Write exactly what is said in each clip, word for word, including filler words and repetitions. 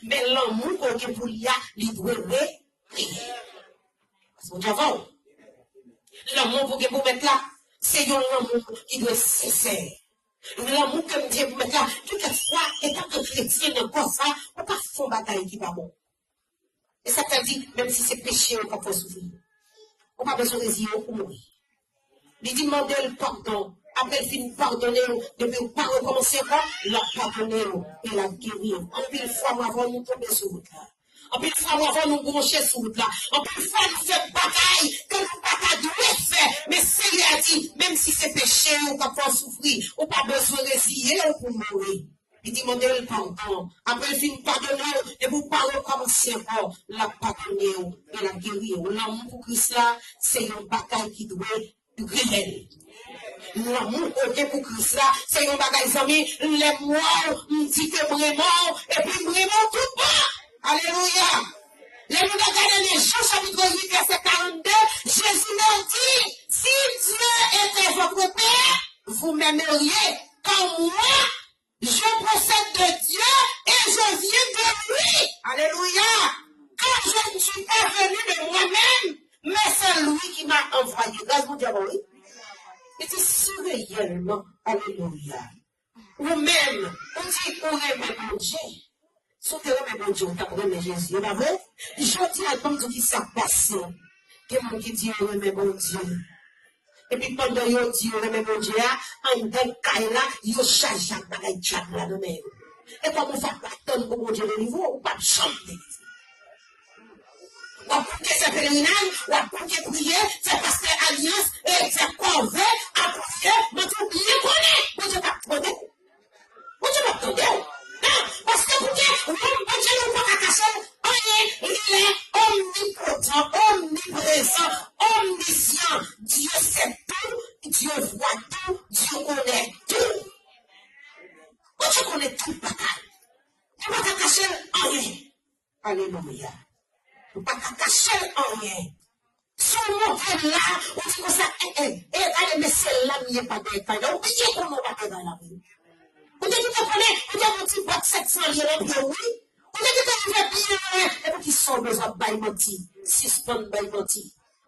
Men lanmou ke w gen pou li a, li dwe re-, reyèl. Paske Bondye avè w. Lanmou pou gen pou mèt la, se yon lanmou ki dwe sensè. Lanmou ke m gen pou mèt la, kèlkeswa eta ke kretyen nan kò sa, ou pa fè yon bagay ki pa bon. E sa k fè l di, menm si se peche w k ap fè w soufri, ou pa bezwen reziye w pou mouri. Li di mande l padon. Apre l fin padone w, depi w pa rekòmanse ankò, l ap padone w e l ap geri w. Anpil fwa, m avè w, nou tonbe sou wout la. Anpil fwa, m avè w, nou bwonche sou wout la. Anpil fwa, nou fè bagay ke nou pa ta dwe fè. Men Senyè a di, menm si se peche w k ap fè w soufri, ou pa bezwen reziye w pou mouri. Li di mande l padon. Apre l fin padone w, depi w pa rekòmanse ankò, l ap padone w e l ap geri w. Lanmou pou Kris la, se yon bagay ki dwe reyèl. Lanmou ou gen pou Kris la, se yon bagay, zanmi, lè m wè w, m di ke m renmen w, epi m renmen w tout bon. Alelouya! Lè nou gade nan Jan chapit uit, vèsè karannde, Jezi menm di, si Dieu était votre père, vous m'aimeriez, car moi, je procède de Dieu et je viens de lui. Alelouya! Car je ne suis pas venu de moi-même, mais c'est lui qui m'a envoyé. Gras Bondye avè w, wi. Li di si reyèlman, alelouya, ou menm, ou di ou renmen Bondye, si w te renmen Bondye, ou t ap renmen Jezi, e pa vre? Jodi a, ban m di w ki sa k pase. Gen moun ki di yo renmen Bondye. Epi pandan yo di yo renmen Bondye a, anndan kay la, yo chaje ak bagay dyab la nan men yo. E kòm ou fè ap atann pou Bondye delivre w, ou p ap janm delivre. W ap bouke fè pelerinaj, w ap bouke priye, fè pastè alyans, e fè kòve, ap priye, mwen di w byen konnen, Bondye p ap tande w. Bondye p ap tande w. Non, paske pou ke wonm Bondye nou pa ka kache l anyen, il est omnipotent, omniprésent, omniscient. Dieu sait tout, Dieu voit tout, Dieu connaît tout. Bondye konnen tout bagay. Nou pa ka kache l anyen. Alelouya. Nou pa ka kache l anyen. Si w montre l la, ou di konsa, e, e, e, gade mesye l la m ye pa dèyè kay la. Ou byen konnen w pa dèyè kay la, wi. Ou te kite konnen, ou te yon ti bòt sèt san lye nan pye w, wi. Ou te kite rive byen lwen, e poukisa w bezwen ap bay manti? Sispann bay manti.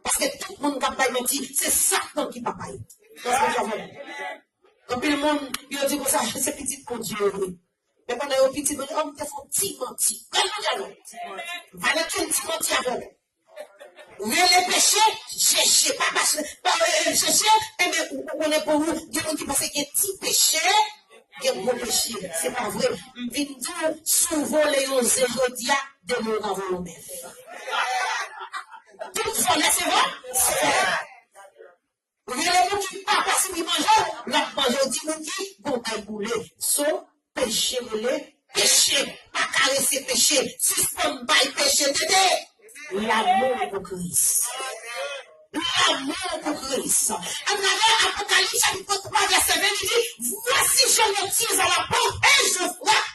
Paske tout moun k ap bay manti, se Satan ki papa yo. Gras Bondye avè w. Anpil moun, yo di konsa, se pitit Bondye yo ye. Men pandan yo pitit Bondye, o, m te fè yon ti manti. Gad Bondye avè w. Valè kenn ti manti avè w. Rele peche, cheche, pa, pa, pa, e, e, cheche, enben, ou, ou konnen pou ou, gen moun ki panse gen ti peche, gen gwo peche. Se pa vre. M vin di w, si w vole yon ze jodi a, demen w ka vole yon bèf. Tout vòlè se vòlè. Rele moun ki pa, pa sipli manje w, l ap manje w, di moun ki gon kay boule. So, peche rele peche. Pa karese peche. Sispann bay peche tete. Lanmou pou Kris. Lanmou pou Kris. Atravè Apokalips chapit twa vèsè ven, li di, voici, je me tiens à la porte et je frappe.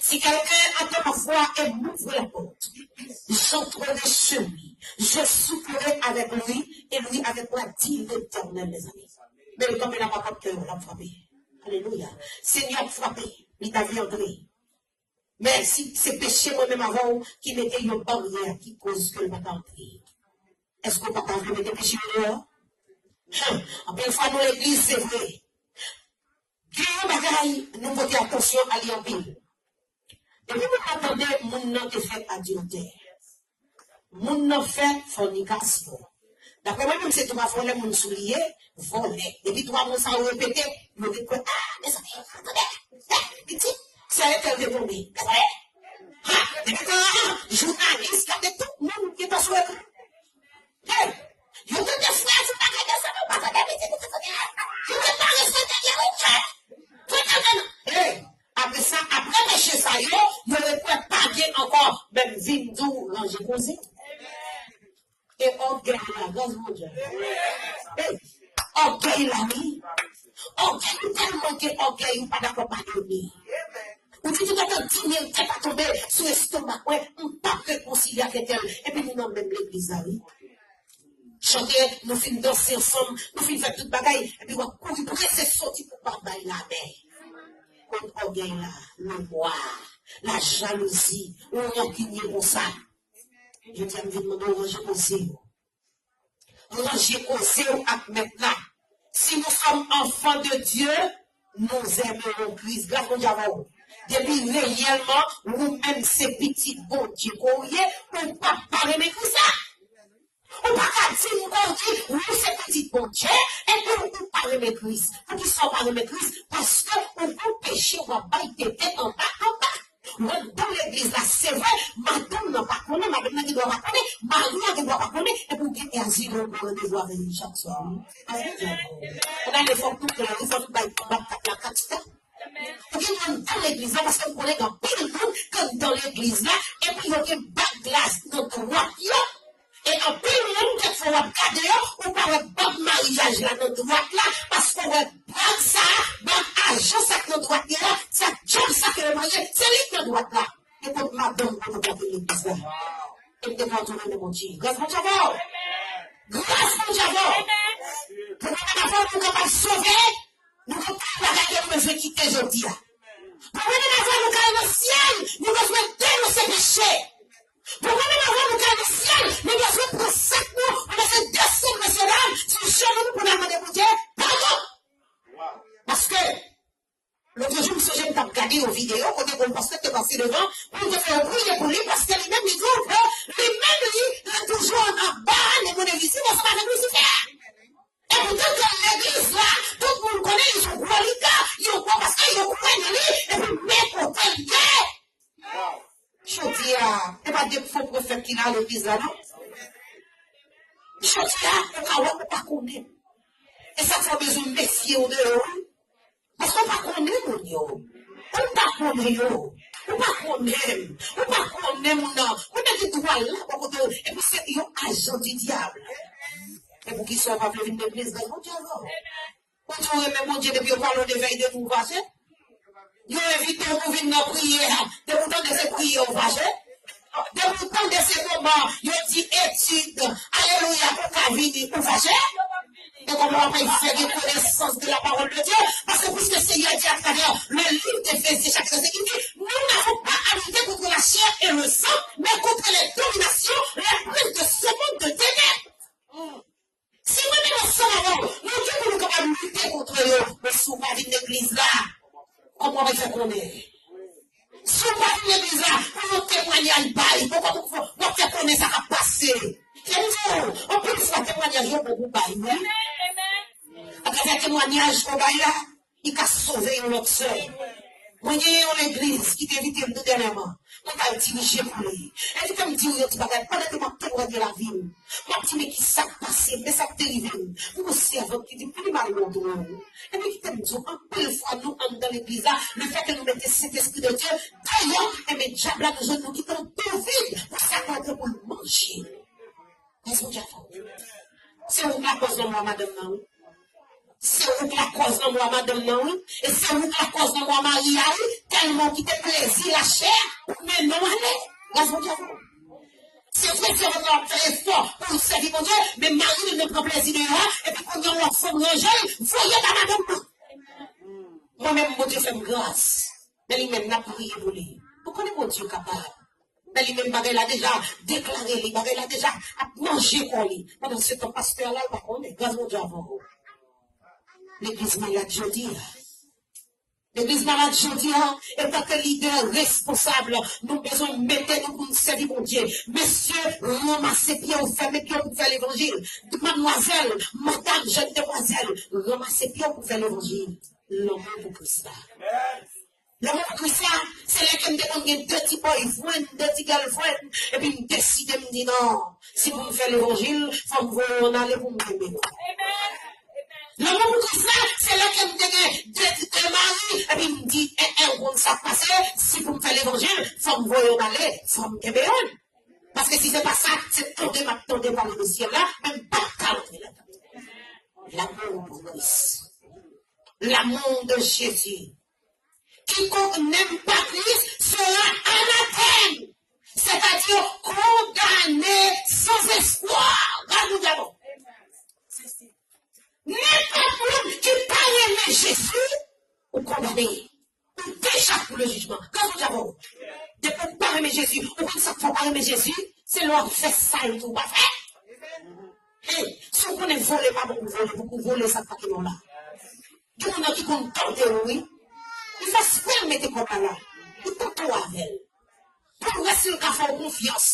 Si quelqu'un entend ma voix et m'ouvre la porte, j'entrerai chez lui, je souperai avec lui et lui avec moi, dit l'Éternel des armées. Men l kanpe la pa pòt kè yo, l ap frape. Alelouya. Senyè ap frape, li ta vle antre. Men si se peche mwen menm avè w ki mete yon baryè ki koz ke l pa ka antre. Èske w pa ta vle mete peche yo deyò? Hum, anpil fwa nou legliz, se vre. Gen yon bagay nou pote atansyon a li anpil. Depi moun nan tande moun nan te fè adiltè, moun nan fè fònikasyon. Daprè mwen menm, se twa vòlè moun sou li ye, vòlè. Depi twa mo sa yo repete, yo vin kwè, a, mezanmi, tande, e, pitit, se entèl te tonbe. Mezanmi, ha, depi tan an, jounalis, gade tout moun ki ta sou ekran. Hey! Yo te te frè, se pa gen de sa, nou pa tande pitit, nou pa tande. Yo te pa respete gen yon frè. Frè, tande, hey! Apre sa, apre peche sa yo, yo rekwè pa gen ankò. Men m vin di w, ranje koze. E ògèy la, gras Bondye. Hey! Ògèy la, wi. Ògèy, ou tèlman gen ògèy, ou pa dakò padone. Ou di tout atan di men tèt a tonbe sou estomak mwen, m p ap rekonsilye ak entèl. Epi nou nan menm legliz la, wi. Chante, nou fin danse ansanm, nou fin fè tout bagay, epi w ap kouri prese soti pou pa bay lamen. Kot ògèy la, lemwa. Lajalouzi, ou rankinye konsa. Jodi a, m vin mande w ranje koze yo. Ranje koze w ak Mèt la. Si nous sommes enfants de Dieu, nous aimerons Christ. Gras Bondye avè w. Depi reyèlman, ou menm se pitit Bondye ke w ye, ou p ap pa renmen Kris la. Ou pa ka di m ke w di, ou se pitit Bondye, epi ou pa renmen Kris. Poukisa w pa renmen Kris? Paske ou gon peche w ap bay tete anba, anba. Ou anndan legliz la, se vre, madanm nan pa konnen, madanm nan gen dwa pa konnen, mari a gen dwa pa konnen, epi ou gen Èzili, ou pran randevou avè li chak swa, wi. Paske w konnen fòk nou klè, wi, fòk nou bay bak kat la kat chita. Ou gen moun anndan legliz la, paske m konnen gen anpil moun ki anndan legliz la, epi yo gen bag la nan dwat yo. E anpil moun, kèk fwa w ap gade yo, ou pa wè bag maryaj la nan dwat la, paske w wè bag sa a, bag ajans sa k nan dwat li a, sa djòb sa ke yo marye, se li k nan dwat la. E kot madanm ou te pote legliz la? E m te konn tounen nan Bondye. Gras Bondye avè w. Gras Bondye avè w. Pou mwen menm avè w, nou kapab sove. Nou gen anpil bagay ke nou bezwen kite jodi a. Pou mwen menm avè w, nou ka al nan syèl, nou bezwen denonse peche. Pou mwen menm avè w, nou ka al nan syèl, nou bezwen pran sak nou, nou bezwen desann, mesye dam, sou jenou nou pou n al mande Bondye padon. Paske, lòt jou, m sonje m t ap gade yon videyo kote yon pastè te pase devan pou l te fè yo priye pou li, paske li menm, li di w ke li menm, li, li toujou anba, le monde invisible, ansanm avèk Lisifè. E poutan ke legliz la, tout moun konnen li se yon gwo lida, yon gwo pastè, yo kwè nan li, epi men kote l ye. Jodi a, e pa de fo pwofèt ki nan legliz la, non. Jodi a, ou ka wè ou pa konnen. E sa k fè w bezwen mefye w de yo, wi. Paske w pa konnen moun yo. Ou pa konnen yo. Ou pa konnen m. Ou pa konnen moun nan. Moun nan gen dwa la bò kote w. Epi se yon ajan di dyab. E poukisa w pa vle vin legliz, gras Bondye avè w? Ou di w renmen Bondye, depi yo pale w de vèy de nou, ou fache? Yo envite w pou vin nan priyè. Depi w tande se priyè, ou fache? Depi w tande se moman yo di etid, alelouya, pou w ka vini, ou fache? E kòman w ap fè gen connaissance de la parole de Dieu? Paske puisque Seigneur dit à travers le livre d'Éphésiens chapitre cinq, il dit, nous n'avons pas à lutter contre la chair et le sang, mais contre les dominations, les princes de ce monde de ténèbres. Si mwen menm ansanm avè w, nou di pou nou kapab lite kont yo, men si w pa vin legliz la, kòman w ap fè konnen? Si w pa vin legliz la, pou yon temwayaj bay, pou w ap fè konnen sa k ap pase. Kè m di w, anpil fwa temwayaj yo bon pou bay, wi. Atravè temwayaj ke w bay la, li ka sove yon lòt sè. Mwen gen yon legliz ki te envite m tou dènyèman. Mwen t al dirije pou li. Envite m di w yon ti bagay. Pandan ke m ap temwanye lavi m, m ap di, men ki sa k pase m, men sa k te rive m. Mwen gon sèvant ki di m, pli mal mwen twouve w. Ebyen, kite m di w, anpil fwa nou anndan legliz la, lefètke nou mete Sentespri de Dye deyò, ebyen, dyab la nou jwenn nou kite yon tou vid pou sa k antre pou l manje. Gras Bondye avè w. Se ou k lakòz lanmò a madanm nan, wi. Se ou k lakòz lanmò a madanm nan, wi. E se ou k lakòz lanmò a mari a, wi. Tèlman w kite plezi lachè pou mennen w ale. Gras Bondye avè w. Se vre, sèvant lan ap fè efò pou l sèvi Bondye, men mari li nan pran plezi deyò a, epi kounye a yon lòt fanm ranje l, voye ba madanm nan. Mwen menm, Bondye fè m gras. Men li menm, n ap priye pou li. Ou konnen Bondye kapab. Men li menm bagay la deja deklare li, bagay la deja ap manje kò li. Pandan se tan, pastè a la, l pa konnen. Gras Bondye avè w. Legliz malad jodi a. Legliz malad jodi a, etanke lidè responsab, nou bezwen mete nou pou n sèvi Bondye. Mesye, ranmase pye w, fèmen pye w pou fè levanjil. Madmwazèl, madam, jèn demwazèl, ranmase pye w pou fè levanjil. Lanmou pou Kris la. Lanmou pou Kris la, se lè ke m te konn gen de ti boyfriend, de ti girlfriend, epi m deside m di non. Si pou m fè levanjil, fò m voye youn ale pou m kenbe l. Lanmou pou Kris la, se lè ke m te gen de, de mari, epi m di, en, en, ou konn sa k pase, si pou m fè levanjil, fò m voye youn ale, fò m kenbe youn. Paske si se pa sa, se tande m ap tande pale de syèl la, men m p ap ka rantre ladan. L'amour pour Christ. L'amour de Jésus. Quiconque n'aime pas Christ sera anathème, c'est-à-dire condamné sans espoir. Gad moun sa. Nenpòt moun ki pa renmen Jezi, ou kondane. Ou deja pou le jijman. Gras Bondye avè w. Depi w pa renmen Jezi, ou konn sa k fè w pa renmen Jezi? Se lè w ap fè sa l di w pa fè. Hey, si w konnen vole pa bon pou vole, pou w vole sa k pa gen non la. Gen moun nan ki konn tante w, wi. Li fè espre l mete kòb la la. Li tante w avè l. Pou l wè si l ka fè w konfyans.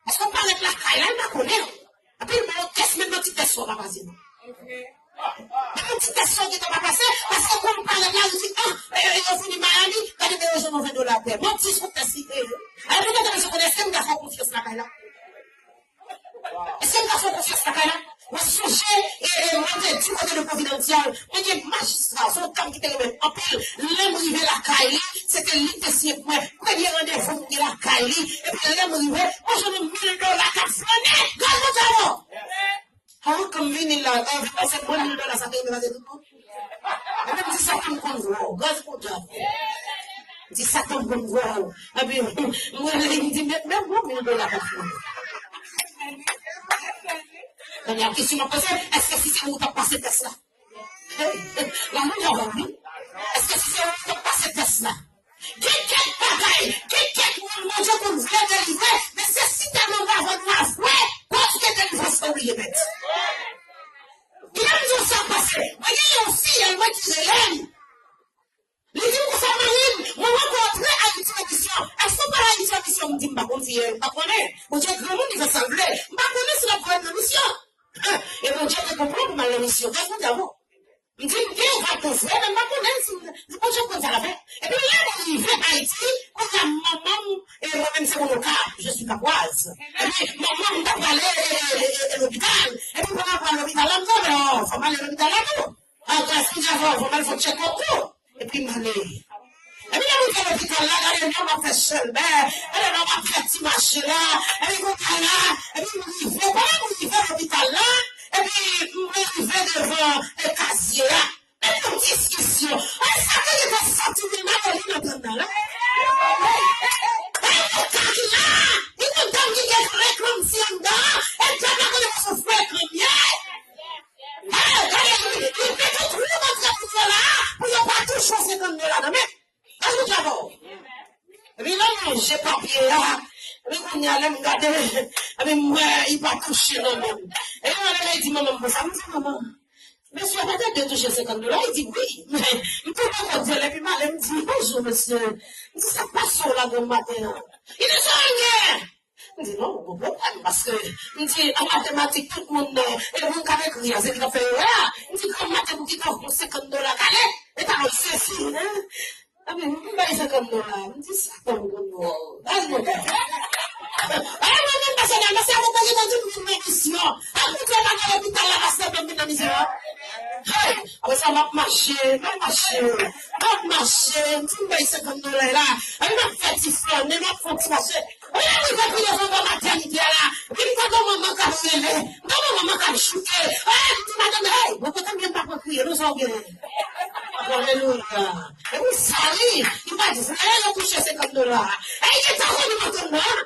Paske w parèt lakay la, l pa konnen w. Epi l ba w tès, menm nan ti tès sa w pa pase non. Menm nan ti tès sa w gentan pa pase, paske kou l parèt la, li di, ah, e, e, yo vini Miami, gade de yo jwenn yon ven dola atè. Manti sou tès li te ye. Alò, pou tande, mwen konnen, èske m ka fè w konfyans lakay la? Èske m ka fè w konfyans lakay la? Mwen sonje, e, e, mwen te di kote de Providancial, mwen gen majistra, se yon dam ki te renmen m anpil. Lè m rive lakay li, se te li ki te siyen pou mwen premye randevou m gen lakay li. Epi lè m rive, mwen jwenn yon mil dola k ap flannen. Gad bon travay! Avan ke m vini la, avan se mwen mil dola sa te rive pase tout moun. Epi m di Satan m konn vwa w. Gad bon travay! M di Satan m konn vwa w. Epi m rele li, m di, men, men bon mil dola k ap flannen. Kounye a kesyon m ap poze, èske si se ou, ou t ap pase tès la? La moun yo wè wi. Èske si se ou, ou t ap pase tès la? Gen kèk bagay, gen kèk moun Bondye konn vle delivre, men se si tèlman w pa vle nou avwe, paske delivrans ou bliye mèt. Kilè m di w sa pase? Mwen gen yon fiyèl mwen ki rele m. Li di m konsa, mari m, mwen wè ke w antre Ayiti nan misyon. Èske w pral Ayiti nan misyon? M di, m pa konn fiyèl, m pa konnen. Bondye granmoun, li fè sa l vle. M pa konnen si l ap voye m nan misyon. E Bondye te konprann pou m al nan misyon. Gad Bondye avè w. M di, m gen vakans vre, men m pa konnen si m, m di, Bondye konn sa l ap fè. Epi lè mwen rive Ayiti, kounye a manman m, e mwen menm se Monoka, je suis Capoise. Epi manman m t ap pale, e, e, e, e, lopital. Epi pandan m pral lopital la, m di, oh, fò m ale lopital la tou. Ah, gras Bondye avè w, fò m al fè yon tchekòp tou. Epi m ale. Epi lè m rive lopital la, gade nonm ap fè chèlbè, gade nonm ap fè ti mache la, epi kounye a la, epi m rive, pandan m rive lopital la, epi m rive devan e kazye a, epi yon diskisyon. Ay, sa te gentan santi m nan li nan tann nan la. Ay, yon kaki la, yon dam ki gen reklèm si anndan, e dam la konnen se yon reklèm ye. Hey, gade, li, li mete twou nan trè pou yo la, pou yo pa touche w senkant dola nan men. Gade pou travay. Epi lè m lonje papye a, epi kounye a lè m gade, epi m wè li pa touche nan men m. Epi mwen lè li di manman m konsa, m di, manman, mesye a pa te dwe touche senkant dola? Li di, wi. M tounen kote l, epi m ale, m di, bonjou, mesye. M di, sa k pase w la granm maten an? Li di, sa w gen? M di, non, gon pwoblèm, paske m di, an matematik, tout moun, e moun k ap ekri a, se li k ap fè erè a. M di, granm maten pou kite yon senkant dola k ale, e ta yon sezi, hein? Epi m bay senkant dola, m di, sa konn konn wòl, baz mwen konn. E mwen menm pèsonèlman, se avòt mwen gentan di m vin nan misyon. An koute m al nan lopital la, pastè, m vin nan misyon an. Hey! Apre sa, m ap mache, m ap mache, m ap mache, m fin bay senkant dola la. Epi m ap fè ti flannen, m ap fè ti mache. Epi lè m rive pi devan bò matènite a la, epi m tande yon manman k ap rele, m tande yon manman k ap choute. Hey, m di madanm, hey, bon, kote m ye m pa pran kriye, non, sa w genyen? Alelouya. Epi sa li, li pa di, hey, yo touche senkant dola. Hey, gentan konnen m antann nan.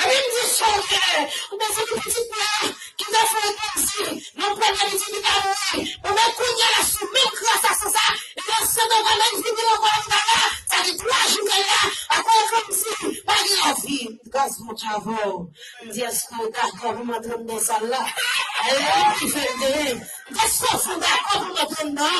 Epi m di, chonje, ou bezwen di pitit mwen ki te fè kòmsi nan premye pitit li pa mouri. Bon, men kounye a la, sou menm gras a san sa, li nan san nan vale, li vini ankò lopital la, sa gen twa jou ke l la, akoz kòmsi pa gen lavi. Gras Bondye avè w. M di, èske w dakò pou m antre anndan sal la? Alelouya, m di, èske w dakò pou m antre anndan?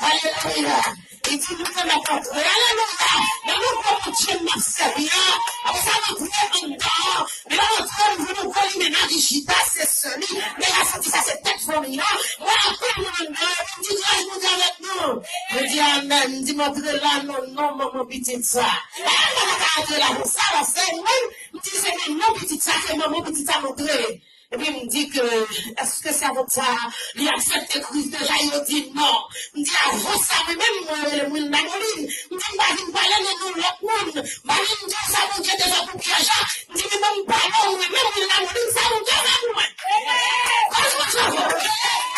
Alelouya. Li di, nou te mèt antre. Alelouya. Men nou bon Bondye m ap sèvi an. Apre sa, m antre anndan. Men lè m antre, m jwenn yon gwo limena ki chita, se sè li. Men la santi sa se tèt fanmi an. Mwen anpil moun anndan. Epi m di, gras Bondye avèk nou. Yo di, amèn. M di, m antre la nan non manman pitit sa. E, mwen pa ka antre la konsa, paske mwen, m di, se nan non pitit sa, se manman pitit sa m antre. Epi m di ke, èske se avòt sa, li aksepte Kris deja? Yo di non. M di, avan sa, mwen menm, mwen rele m Wilna Molin. M di, m pa vin pale nan non lòt moun. M pa vin di w sa Bondye te fè pou Pyè Jak. M di, men ban m pale w, mwen menm, Wilna Molin, sa Bondye fè pou mwen. Kòman sa va?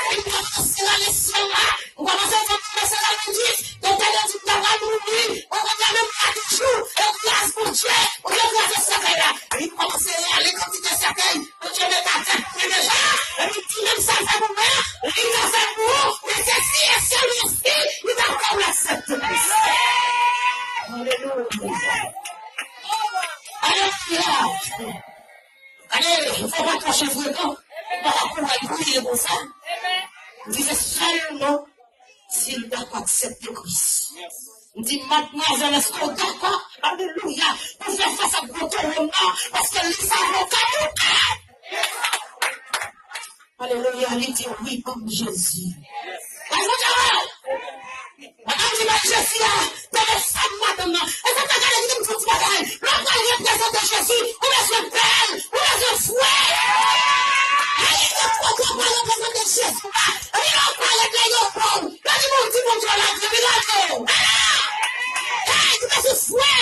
M kòmanse rale syèl la. M kòmanse fè yon mesaj a lendis, doktè te di m ta pral mouri, mwen kounye a menm la toujou, e gras Bondye, Bondye kraze sèkèy la. Epi m kòmanse rale kantite sèkèy, Bondye met atè pou mwen deja, epi m di menm sa l fè pou mwen an, li ka fè pou ou, men se si e sèlman si li ta fè w aksepte Kris. Alelouya. Gade, fò pa twò chevre non. Ou pa ka kouri al priye konsa. M di se sèlman si l dakò aksepte Kris. M di, madmwazèl, èske w dakò? Alelouya. Pou fè fas ak gwo towo m nan, paske li se avoka nou. Alelouya, li di wi, ban m Jezi. Madan m di, men Jezi a, telefòn madanm nan. E sa m ta gade, kite m di w ti bagay. Lè w pral reprezante Jezi, ou bezwen bèl, ou bezwen fre. Ay, yo poko pral reprezante Jezi la. Epi lè w pale de yo, bon, yo di, bon, di Bondye la, epi lage w. Ala! Hey, ou bezwen fre.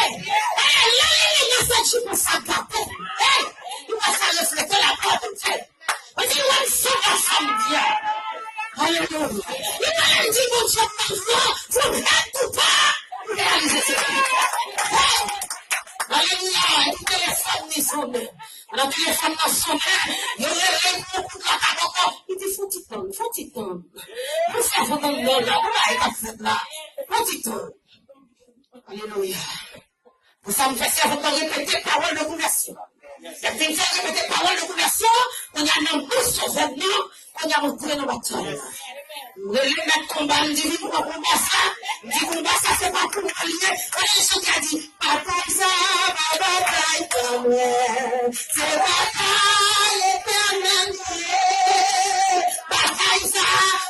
Hey, lè li li nan sa jipo sa gape. Hey, ou wè sa reflete la glwa Bondye. Mwen di, wè m sove samdi a. Alelouya. Li pa menm di Bondye m pa vle, fò m reyalize se li. Hey! Alelouya. Epi telefòn li sonnen. Pandan telefòn nan sonnen, yo rele l pou kout la pa poko. Li di, fò ti tann, fò ti tann. Pou sèvant anndan la, pou bagay k ap fèt la. Fò ti tann. Alelouya. Pou sa m fè sèvant lan repete pawòl de konvèsyon. Lè m fin fè repete pawòl de konvèsyon, kounye a nan bouch sèvant lan, kounye a m antre nan batay la. M rele mèt konba, m di, vin pran konba sa. M di, konba sa, se pa pou mwen li ye. Gade jan Jezi a di, batay sa, pa batay pa mwen. Se batay Letènèl li ye. Batay sa,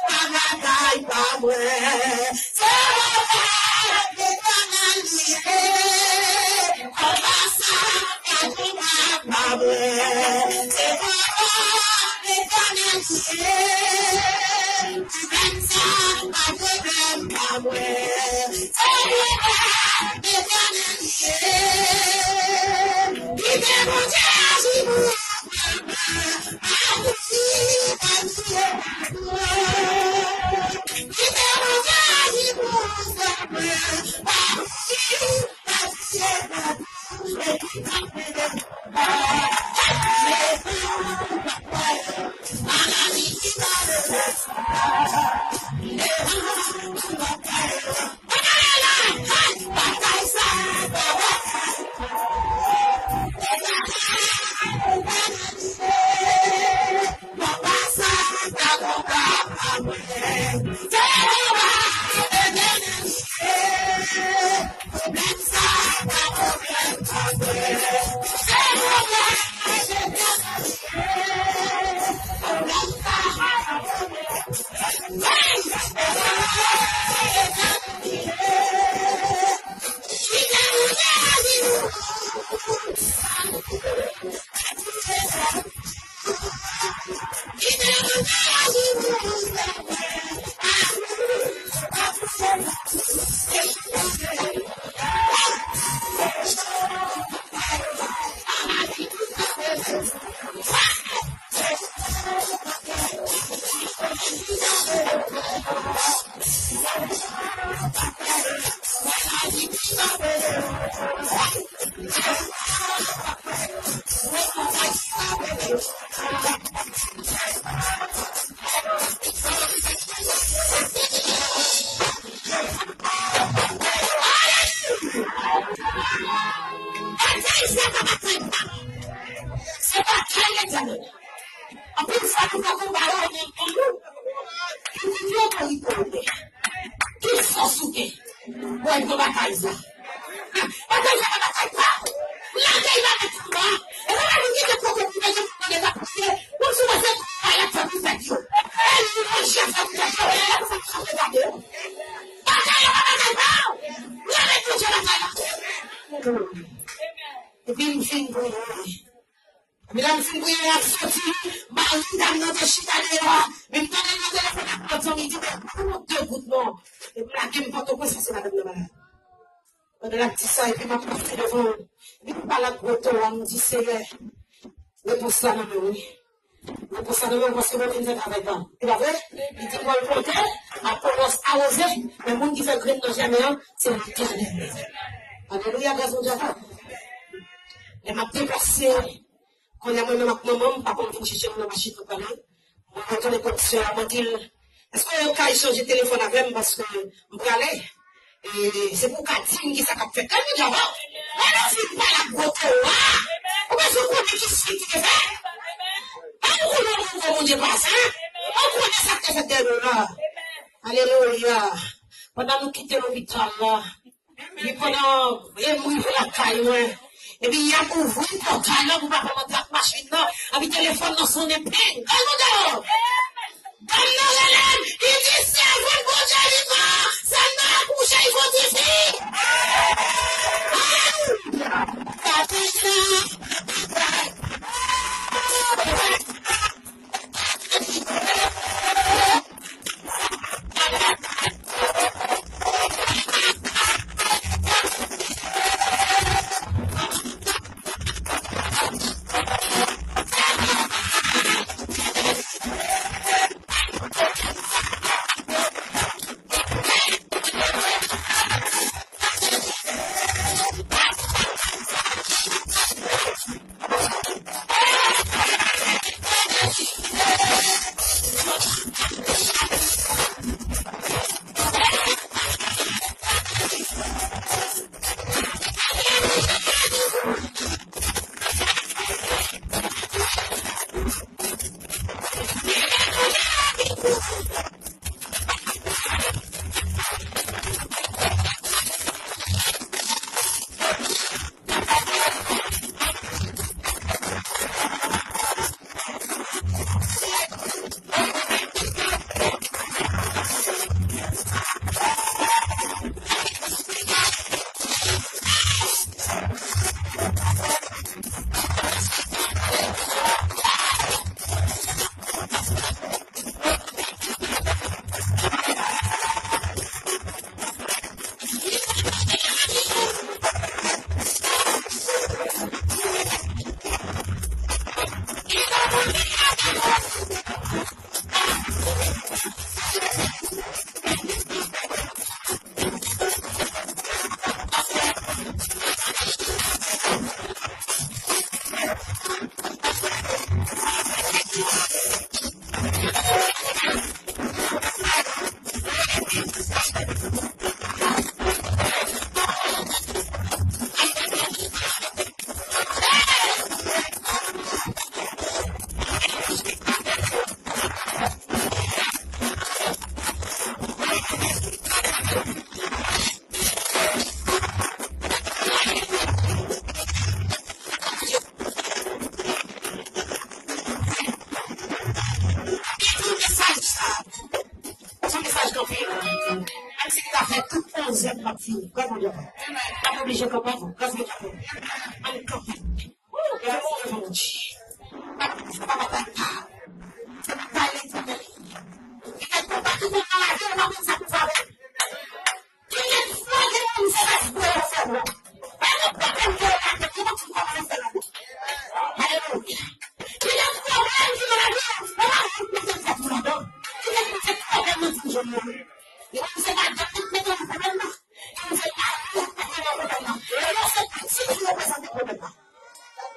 pa batay pa mwen. Se batay Letènèl li ye. Konba sa, pa konba pa mwen. Se batay Letènèl li ye. Pwoblèm sa, pa pwoblèm pa mwen. Se batay Letènèl li ye. Kite Bondye aji pou ou, frè mwen. Pa kouri, pa kouri. Kite Bondye aji pou ou, frè mwen. Pa kouri, pa kouri, pa kouri. Batay sa pa batay pa. Se batay Letènèl. Anpil fwa nou fè konba yo nan men nou. Ki, ki, ki otorite w gen? Ki fòs ou gen? Bon, e pran batay sa. Batay sa pa batay pa. Lage l ba mèt konba. E pa nou kite kote pou mete pou mete pa priye. Kòmsi w se konba y ap fè pou fèt yo. E nou manje fè pou fèt yo. E lè pou fèt yo gade. Batay la pa batay pa. Lage Bondye batay la. Epi m fin priye. Medam fin priye, y ap soti. Mari dam nan te chita deyò a. Men m tande l nan telefòn ak lòt zanmi, di, "Men, pa wont de gout non." Epi m lage m Pòtoprens, pase madanm nan malad. Pandan l ap di sa, epi m ap pase devan l. Epi m pale ak gwo towo a, m di, "Seyè, repons la nan men w, wi." Repons la nan men w, paske mwen vin fè travay pa m. E pa vre? Li di, "Pòl plante, Apolòs awoze, men moun ki fè grenn nan jèmen an, se Letènèl." Alelouya, gras Bondye a fè. Lè m ap deplase, Kounye a mwen menm ak manman m, papa m vin chèche m nan machin nou pale. Mwen retounen kot sè a, mwen di l, "Èske w ka echanje telefòn avè m paske m prale? E se pou w ka di m kisa k ap fèt." Gade Bondye ankò. Lè nou fin pale ak gwo towo a, ou bezwen konn Pandan nou kite lopital la, epi pandan e m rive lakay mwen, epi y ap ouvri pòtay la pou papa m antre ak machin nan, epi telefòn nan sonnen, peng! Gade mwen deyò! Dam nan rele m, li di, sèvant Bondye vivan, sa m nan akouche, li fè yon ti fi. Alelouya! Gade sa! Mesaj sa, se yon mesaj k anpil. Menm si li ta fè tout onz è m ap fini. Gras Bondye avè w. M ap oblije kanpe avè w. Gras Bondye avè w. Ann kanpe. Wou, gras Bondye. Papa, papa, papa. Se batay Letènèl li ye. Li gen konba ki konn nan lavi w, ou pa konn sa pou fè avè l. Ki gen fwa gen moun se respè yo fè w. Pa gen pwoblèm ke yo pa gen, yo pa fin kòmanse fè lavi. Alelouya. Ki gen pwoblèm ki nan lavi w, yo pa fin mete tèt ou ladan. Ki gen moun se pwoblèm nan ti jèn yo. Yo pa se ladan yo mete nan pwoblèm nan. Yo se lavi yo mete nan pwoblèm nan. E yo se pitit ki reprezante pwoblèm nan.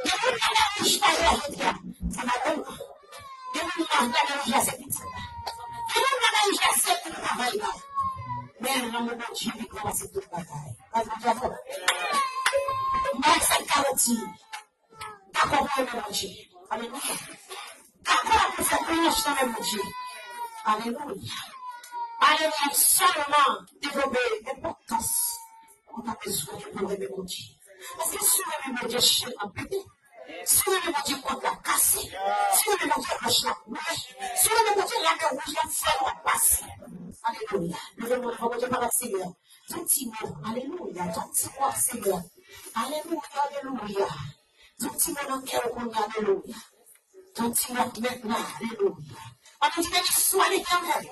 Gen moun nan lari chita yo jodi a, se madanm nan. Gen moun nan lari chita se pitit la. Gen moun nan lari chita se travay la. Men lanmou Bondye pi gran pase tout bagay. Gras Bondye avè w. Mwen se garanti. Dakò pou renmen Bondye. Alelouya. Dakò pou fè pwòch nan men Bondye. Alelouya. Alelouya. Sèlman devlope enpòtans ou ta bezwen pou renmen Bondye. Paske si w renmen Bondye, chenn ap pete. Si w renmen Bondye, pòt la ap kase. Si w renmen Bondye, wòch la ap boule. Si w renmen Bondye, lamè wouj la, syèl w ap pase. Alelouya. Leve men w devan Bondye, pale ak Senyè. Di yon ti mo. Alelouya. Di yon ti mo ak Senyè. Alelouya, alelouya. Di yon ti mo nan kè w kounye a, alelouya. Di yon ti mo ak Mèt la, alelouya. Ann di, beni swa Letènèl.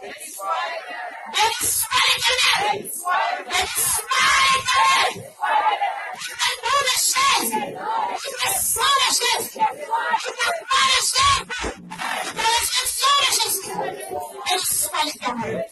Beni swa Letènèl. Beni swa Letènèl. Nan non de Jezi. Nan san de Jezi. Nan pa de Jezi. Nan rezirèksyon de Jezi. Beni swa Letènèl.